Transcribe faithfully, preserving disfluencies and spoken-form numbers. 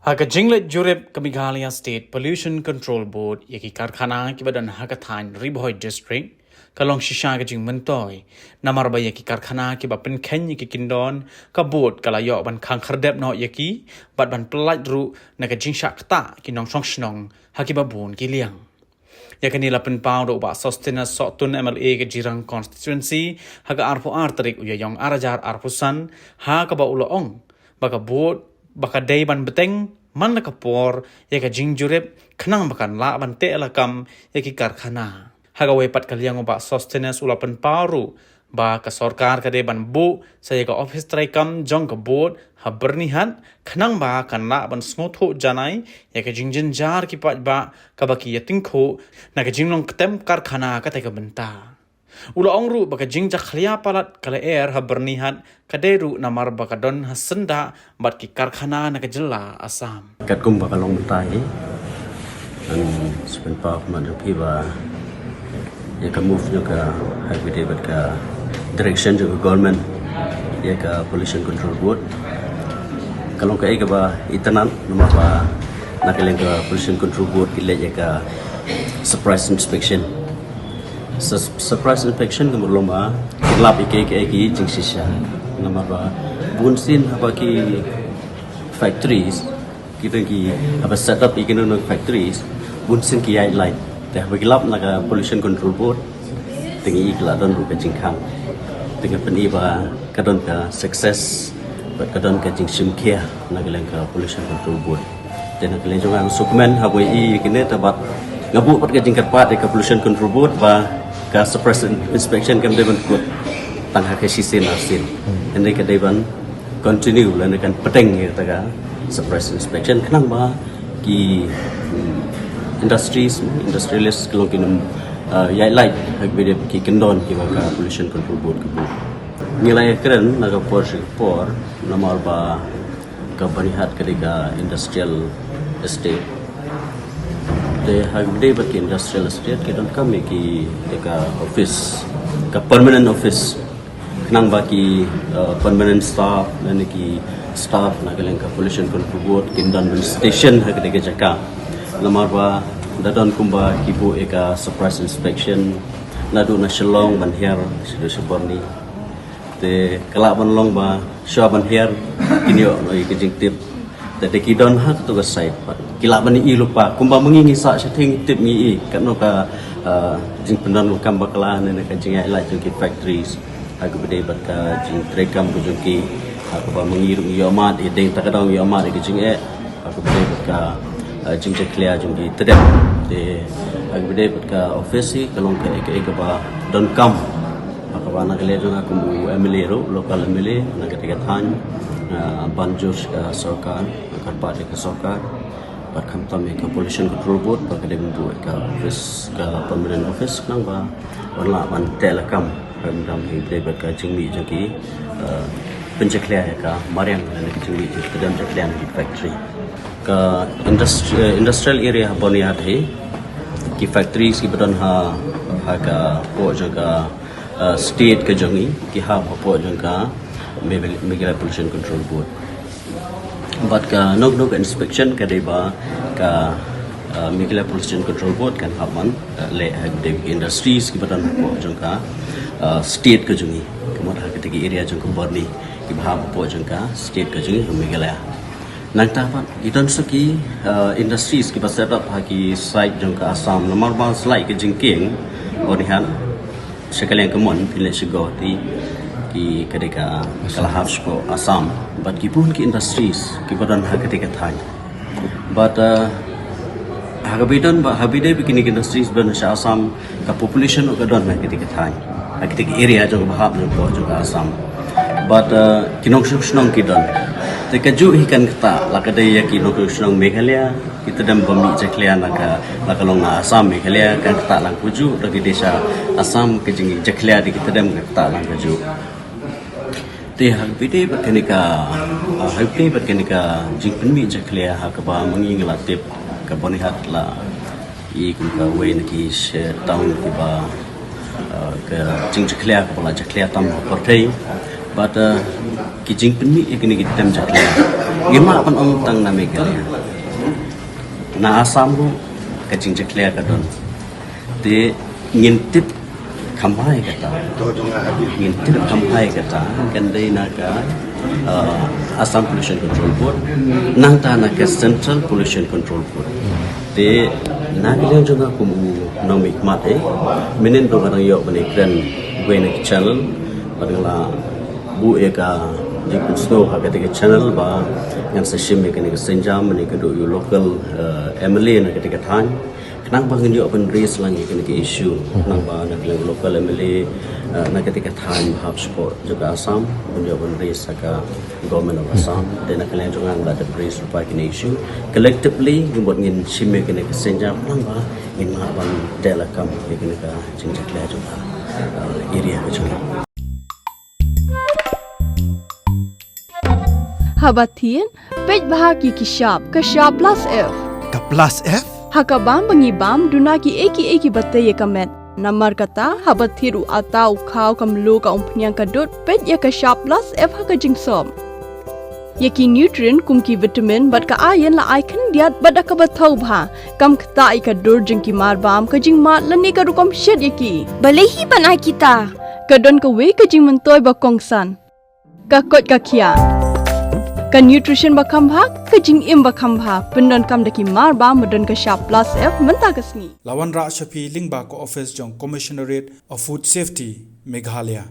Ha ka jingleit jurip ka Meghalaya State Pollution Control Board ïa ki karkhana kiba don ha ka thaiñ Ri Bhoi District, ka long shisha ka jingmyntoi namar ba ïa ki karkhana kiba pynkheiñ ïa ki kyndon, ka board ka la ïoh ban khang khyrdep noh ïa ki bad ban pyllait ruh na ka jingshah ktah ki nongshong shnong ha kiba bun ki liang. Ïa kane la pynpaw da u Bah Sosthenes Sohtun, M L A ka Jirang Constituency, ha ka arphew ar tarik u Ïaïong ar hajar arphew san, ha kaba u la ong ba ka board ba ka dei ban bteng man la ka por ïa ka jingjurip khnang ba kan lah ban teh lakam ïa ki karkhana. Ha kawei pat ka liang u Bah Sosthenes u la pynpaw ruh ba ka sorkar ka dei ban buh sa ïa ka ophis treikam jong ka board ha Byrnihat khnang ba kan lah ban sngewthuh janai ïa ka jingjynjar ki paidbah kaba ki ïa tyngkhuh na ka jinglong ktem karkhana. Katei ka bynta u la ong ruh ba ka jingjakhlia palat ka lyer ha Byrnihat ka dei ruh namar ba ka don ha syndah bad ki karkhana na ka jylla Assam. Katkum ba ka long mynta hi, ngan sa pynpaw khmat jong phi ba ïa ka move jong ka, ha kaba ïadei bad ka direction jong ka government ïa ka Pollution Control Board, ka long kaei kaba itynnad namar ba na ka liang ka Pollution Control Board ki leh ïa ka surprise inspection. Surprise inspection ka mut long ba ki lap ïa kaei kaei ki jingshisha. Namar ba bun sien haba ki factories, ki don ki, haba set up ïa ki nong factories, bun sien ki ïaid light. Te haba ki lap na ka Pollution Control Board, te ngi i ki la don ruh ka jingkhang. Te nga pyni ba ka don ka success bad ka don ka jingshim khia na ka liang ka Pollution Control Board. Te na ka liang jong nga nga sngewkmen haba i kine te bad nga buh pat ka jingkyrpad ïa ka Pollution Control Board ba ka surprise inspection kam dei ban kut tang ha ka shisien arsien. Hynrei ka dei ban continue lane kan pynbeit ïa ka surprise inspection khnang ba ki, hmm, industries, industrialist ki long kin ym, uh, ïaid light ha kaba ïadei bad ki kyndon kiba ka Pollution Control Board ka buh. Ngi la ïakren na ka por sha ka por namar ba ka Byrnihat ka dei ka industrial estate. Te ha kaba ïadei bad ka industrial estate ki donkam ïa ki, ïa ka office, ka permanent office khnang ba ki, uh, permanent staff lane ki staff na ka liang ka Pollution Control Board kin don ban station ha katei ka jaka. Namar ba da don kumba ki buh ïa ka surprise inspection naduh na Shillong ban hiar shaduh sha Byrni. Te ka lah ban long ba shuwa ban hiar kin ïoh noh ïa ka jingtip. Te da ki don ha kato ka site pat ki lah ban ïohi lypa, kumba ma ngi ngi sah shatei ngi tip, ngi i katno ka, ah, jingpyndonkam bakla ne ka jingïaid light jong ki factories ha kaba ïadei bad ka jingtreikam ka jong ki, ha kaba ma ngi ruh ngi ïohmad ïa dei ta ka daw ngi ïohmad ïa ka jingeh ha kaba ïadei bad ka, ah, jingjakhlia jong ki tdem. Te ha kaba ïadei bad ka office hi ka long kaei kaei kaba donkam ha kaba na ka liang jong nga kum u MLA ruh, local MLA na katei ka thaiñ, ah, ban jur sha ka sorkar, kyrpad ïa ka sorkar bad khamtam ïa ka Pollution Control Board ba ka dei ban buh ïa ka office, ka permanent office khnang ba un lah ban teh lakam, khamtam ha kaba ïadei bad ka jingmih jong ki, eh, pynjakhlia ïa ka mariang lane ka jingmih jong ki tdem jakhlia na ki factory. Ka industri-, eh, industrial area ha Byrnihat hi, ki factories kiba don ha, ha ka poh jong ka, eh, state ka jong i ki hap hapoh jong ka Meghalaya Pollution Control Board. Bad ka nongno ka inspection ka dei ba ka, uh, Meghalaya Pollution Control Board kan hap ban, uh, leh ha kaba ïadei bad ki industries kiba don hapoh jong ka, uh, state ka jong i. Ka mut ha katei ka area jong ka Byrni kiba hap hapoh jong ka state ka jong i ka Meghalaya. Nangta pat ki don sa ki, uh, industries kiba set up ha ki side jong ka Assam namar ba slai ka jingkieng Byrnihat sha ka liang ka mon pynleit sha Guwahati, ki ka dei ka, ka la hap sha Assam. Bad ki bun ki industries kiba don ha katei ka thaiñ. Bad, uh, ha kaba ïadei bad, ha kaba ïadei bad kine ki industries ba don sha Assam, ka population ruh ka don ha katei ka thaiñ, ha katei ka area jong kaba hap jong ka, jong ka Assam. Bad, uh, ki nongshong shnong ki don. Te kajuh hi kan ktah la ka dei ïa ki nongshong shnong Meghalaya. Ki tdem ba mih jakhlia na ka, na ka long na Assam Meghalaya kan ktah lang kajuh, da ki dei sha Assam ka jingjakhlia da ki tdem kan ktah lang kajuh. Te ha kaba ïadei bad kane ka, ah, ha kaba ïadei bad kane ka jingpynmih jakhlia ha kaba ma ngi ngi la tip ka Byrnihat la i kum kawei na ki sha town kiba, ah, ka jingjakhlia kaba la jakhlia tam ha pyrthei. Bad ki jingpynmih ïa kine ki term jakhlia ngim lah ban ong tang na Meghalaya, na Assam ruh ka jingjakhlia ka don. Te ngin tip kham bha ïa kata, ngin tip kham bha ïa kata kan dei na ka Assam Pollution Control Board, nangta na ka Central Pollution Control Board. Te na ka liang jong nga kum u nongmihkhmat, mynnin ruh nga dang ïoh ban ïakren wei na ki channel bad nga la buh ïa ka jingpynsngew ha kata ka channel ba ngan sa shim ïa kane ka sienjam mynne ka duh ïa u local MLA na kata ka thaiñ, khnang ba ngin ïoh ban raise lang ïa kane ka issue, khnang ba na ka liang u local MLA na kata ka thaiñ ba hap shapoh jong ka Assam un ïoh ban raise ha ka Government of Assam. Te na ka liang jong nga nga la dep raise lypa ïa kine ki issue. Collectively ngi mut ngin shim ïa kane ka sienjam khnang ba ngin lah ban teh lakam ïa kane ka jingjakhlia jong ka area ka jong ngi. Haba thied, peit bha ki ki shap, ka shap plus F. Ka plus F? Ha ka bam ba ngi bam duna ki ei ki ei kiba tei ïa ka met. Namar kata haba thied u atta, u khaw, ka mluh, ka umphniang, ka dud, peit ïa ka shap plus F ha ka jingsop. Ïa ki nutrient kum ki vitamin bad ka iron la ai khyndiat bad da kaba thaw bha. Kam ktah ïa ka dur jong ki marbam, ka jingmad lane ka rukom shet ïa ki. Balei hi ban ai kita? Ka don kawei ka jingmyntoi ba kongsan. Ka koit ka khiah, ka nutrition ba kham bha, ka jingim ba kham bha. Pyndonkam da ki marbam ba don ka shap plus F mynta ka sngi. La wanrah sha phi lyngba ka office jong Commissionerate of Food Safety, Meghalaya.